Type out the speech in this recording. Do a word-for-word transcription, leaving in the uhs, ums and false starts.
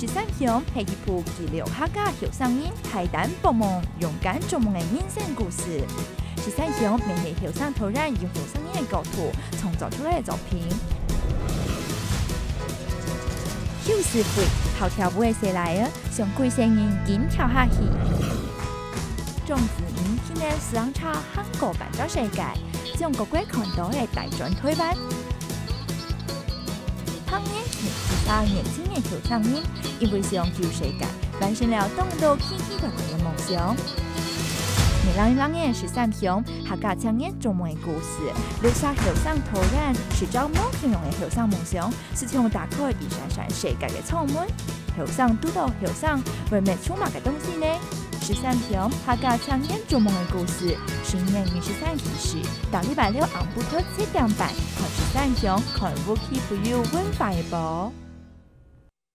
十三香係一部記錄客家後生人大膽搏猛、勇敢做夢个人生故事。十三香乜係後生導演用後生人个角度創作出來个作品。邱世輝，頭條屋个細倈仔，想歸世人緊跳下去。張子怡，去年自行車行過半隻世界，將各國看到个帶轉台灣。 八年前，一个年輕个後生人，因為想救世界，完成了當多奇奇怪怪个夢想。二零二零年十三香，客家青年做夢个故事，六儕後生導演，尋找無共樣个後生夢想，試圖打開一扇扇世界个窗門。後生堵到後生，會搣出麼个東西呢？十三香，客家青年做夢个故事，十二月二十三開始，逐禮拜六暗晡頭七點半，看十三香，看無奇不有文化个報。